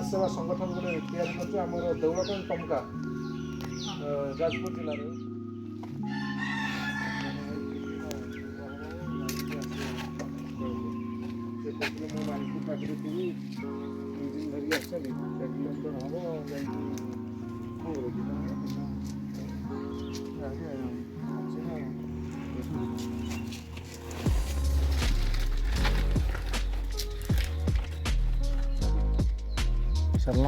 ସମାଜସେବା ସଂଗଠନ ଗୋଟେ ତିଆରି କରୁଛୁ ଆମର ଦେଉଳକଣ ଟମକା, ଯାଜପୁର ଜିଲ୍ଲାରେ। ସେ କହୁଥିଲେ ମୁଁ ମାଣିପୁର ପାଖରେ ଥିବି, ଇଞ୍ଜିନ୍ ଧରିକି ଆସିଛନ୍ତି, 4 କିଲୋମିଟର ହେବ ଯାଇକି। କ'ଣ କରିବି? ଅଛି ନା? ଚାଲୁନ।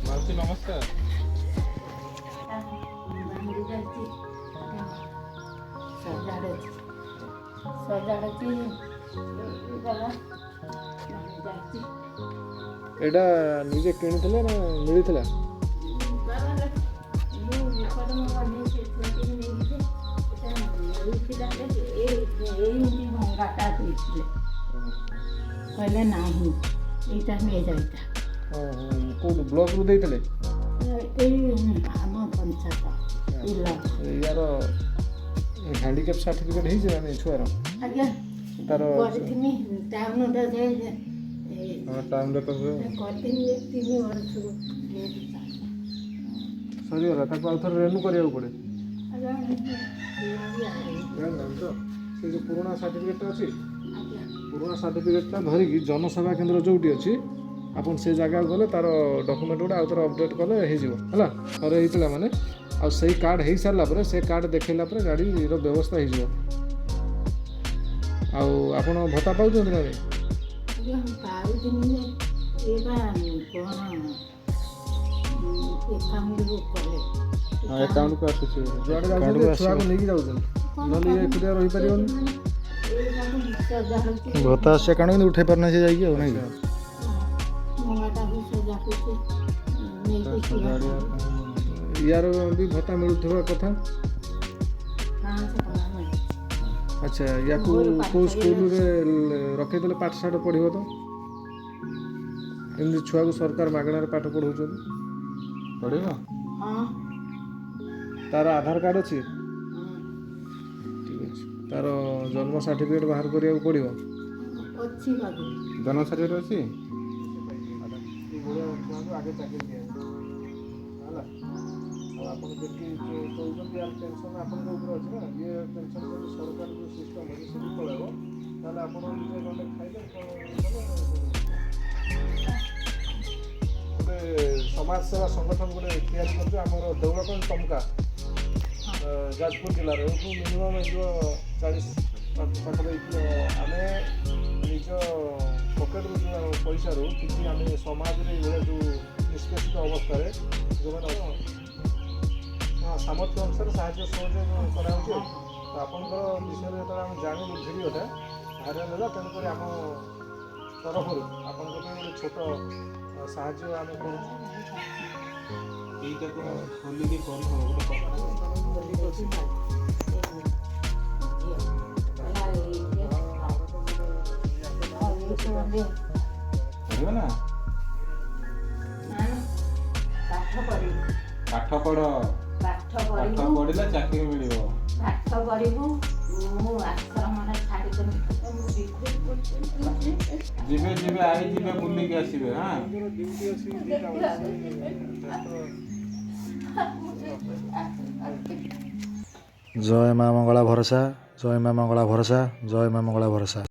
ମାଉସୀ, ନମସ୍କାର। ଭାଙ୍ଗି ଯାଇଛି, ସଜାଡ଼ୁଛି ସଜାଡ଼ୁଛି ବାବା, ଭାଙ୍ଗି ଯାଇଛି। ଏଇଟା ନିଜେ କିଣିଥିଲେ ନା ମିଳିଥିଲା? ବାବା, ମୁଁ ଏପଟେ ମୋ ନେଇକି ନେଇକି ଏଟା ମିଳିଥିଲା, ଏଇମିତି ଭଙ୍ଗାଟା ଦେଇଥିଲେ। କହିଲେ ନାହିଁ, ଏଇଟା ନେଇଯାଅ ଏଇଟା। କୋଉଠୁ, ବ୍ଲକରୁ ଦେଇଥିଲେ? ଏଇ ଆମ ପଞ୍ଚାୟତ ଇଲ। ୟାର ହ୍ୟାଣ୍ଡିକ୍ୟାପ୍ ସାର୍ଟିଫିକେଟ୍ ହେଇଛି ନା ନାଇଁ ଛୁଆର? ଆଜ୍ଞା। ତାର କରିଥିନି ଟାଉନରେ ଯେ ହଁ, ଟାଉନରେ ତ ହୁଏ। କରିଥିନି 3 ବର୍ଷକୁ। ସରିଗଲା, ତାକୁ ଆଉ ଥରେ ରେନୁ କରିବାକୁ ପଡ଼େ। ଆଜ୍ଞା। ଜାଣିନାହାନ୍ତି ତ? ସେ ଯେଉଁ ପୁରୁଣା ସାର୍ଟିଫିକେଟ୍ଟା ଅଛି, ଆଜ୍ଞା। ପୁରୁଣା ସାର୍ଟିଫିକେଟ୍ଟା ଧରିକି ଜନସେବା କେନ୍ଦ୍ର ଯେଉଁଠି ଅଛି, ଆପଣ ସେ ଜାଗାକୁ ଗଲେ ତାର ଡକୁମେଣ୍ଟ ଗୁଡ଼ା ଆଉ ଥରେ ଅପଡ଼େଟ୍ କଲେ ହେଇଯିବ। ହେଲା, ଥରେ ହେଇଥିଲା ମାନେ ଆଉ ସେଇ କାର୍ଡ଼ ହେଇସାରିଲା ପରେ, ସେ କାର୍ଡ଼ ଦେଖେଇଲା ପରେ ଗାଡ଼ିର ବ୍ୟବସ୍ଥା ହେଇଯିବ। ଆଉ ଆପଣ ଭତ୍ତା ପାଉଛନ୍ତି ନା ନାଇଁ? ଆଜ୍ଞା, ପାଉଥିନି ଯେ ଏ ବା କ'ଣ ଏକାଉଣ୍ଟକୁ କଲେ। ହଁ, ଆକାଉଣ୍ଟକୁ ଆସୁଛି। ଯୁଆଡ଼େ ଯାଉଛନ୍ତି ଛୁଆକୁ ନେଇକି ଯାଉଛନ୍ତି, ନହେଲେ ଇଏ ଏକୁଟିଆ ରହିପାରିବନି। ସଜାଡ଼ୁଛି। ଭତ୍ତା ଆସୁଛି ଆକାଉଣ୍ଟ, କିନ୍ତୁ ଉଠେଇ ପାରୁନାହିଁ ସେ ଯାଇକି ଆଉ, ନାଇଁ କି? ଭଙ୍ଗାଟାକୁ ସଜାଡ଼ୁଛି ନେଇକି। ସଜାଡ଼ିବା ପାଇଁ। ୟାର ବି ଭତ୍ତା ମିଳୁଥିବା କଥା। 500 ଟଙ୍କା ମିଳେ। ଆଚ୍ଛା, ୟାକୁ ମୋର ପାଠ କେଉଁ ସ୍କୁଲରେ ରଖେଇଦେଲେ ପାଠ ସାଠ ପଢ଼ିବ ତ? ଏମିତି ଛୁଆକୁ ସରକାର ମାଗଣାରେ ପାଠ ପଢ଼ଉଛନ୍ତି। ପଢ଼ିବ? ହଁ। ତାର ଆଧାର କାର୍ଡ଼ ଅଛି? ହଁ। ଠିକ୍ ଅଛି। ତାର ଜନ୍ମ ସାର୍ଟିଫିକେଟ୍ ବାହାର କରିବାକୁ ପଡ଼ିବ। ଅଛି ବାବୁ। ଜନ୍ମ ସାର୍ଟିଫିକେଟ୍ ଅଛି? ଏଇଭଳିଆ ଛୁଆଙ୍କୁ ଆଗେ ଚାକିରି ଦିଆଯାଏ, ହେଲା। ଆଉ ଆପଣ ଯେତିକି କହୁଛନ୍ତି, ୟାର ଟେନସନ୍ ଆପଣଙ୍କ ଉପରେ ଅଛି ନା? ଇଏ ଟେନସନ୍ ଯଦି ସରକାର ଯେଉଁ ସିଷ୍ଟମ୍ ଅଛି ସେଠି ପଳେଇବ, ତାହେଲେ ଆପଣ ନିଜେ ଗଣ୍ଡେ ଖାଇଲେ କ'ଣ କଲେ? ଗୋଟେ ସମାଜସେବା ସଂଗଠନ ଗୋଟେ ତିଆରି କରୁଛୁ ଆମର ଦେଉଳକଣ ଟମକା, ଯାଜପୁର ଜିଲ୍ଲାରେ। ଏଠୁ ମିନିମମ୍ ହେଇଯିବ 40 ପାଖାପାଖି। ଆମେ ନିଜ ପକେଟରୁ ଯେଉଁ ପଇସାରୁ କିଛି ଆମେ ସମାଜରେ ଏଇଭଳିଆ ଯେଉଁ ନିଷ୍ପେଷିତ ଅବସ୍ଥାରେ ଯେଉଁମାନେ, ହଁ, ସାମର୍ଥ୍ୟ ଅନୁସାରେ ସାହାଯ୍ୟ ସହଯୋଗ କରାହେଉଛି। ଆଉ ତ ଆପଣଙ୍କର ବିଷୟରେ ଯେତେବେଳେ ଆମେ ଜାଣିଲୁ, ଭିଡ଼ିଓଟା ଭାଇରାଲ୍ ହେଲା, ତେଣୁକରି ଆମ ତରଫରୁ ଆପଣଙ୍କ ପାଇଁ ଗୋଟେ ଛୋଟ ସାହାଯ୍ୟ ଆମେ କରୁଛୁ। ଏଇଟାକୁ ଖୋଲିକି କରିହବ ଗୋଟେ କପଡ଼ା? ଠିକ୍ ଅଛି। ପଢ଼ିବ ନା? ପାଠ ପଢ଼ିବୁ। ପାଠ ପଢ଼। ପାଠ ପାଠ ପଢ଼ିବୁ। ପଢ଼ିଲେ ଚାକିରି ମିଳିବ। ପାଠ ପଢ଼ିବୁ। ମୁଁ ଆଶ୍ରମରେ ଛାଡ଼ିଦେବି ତୋତେ, ମୁଁ ବିକ୍ରି। ଯିବେ, ଯିବେ, I ଯିବେ, ବୁଲିକି ଆସିବେ, ହଁ। ମୋର ଡ୍ୟୁଟି ଅଛି 2ଟା ବେଳେ, ସେ ବ୍ୟସ୍ତ। ଜୟ ମା ମଙ୍ଗଳା ଭରସା, ଜୟ ମା ମଙ୍ଗଳା ଭରସା, ଜୟ ମା ମଙ୍ଗଳା ଭରସା।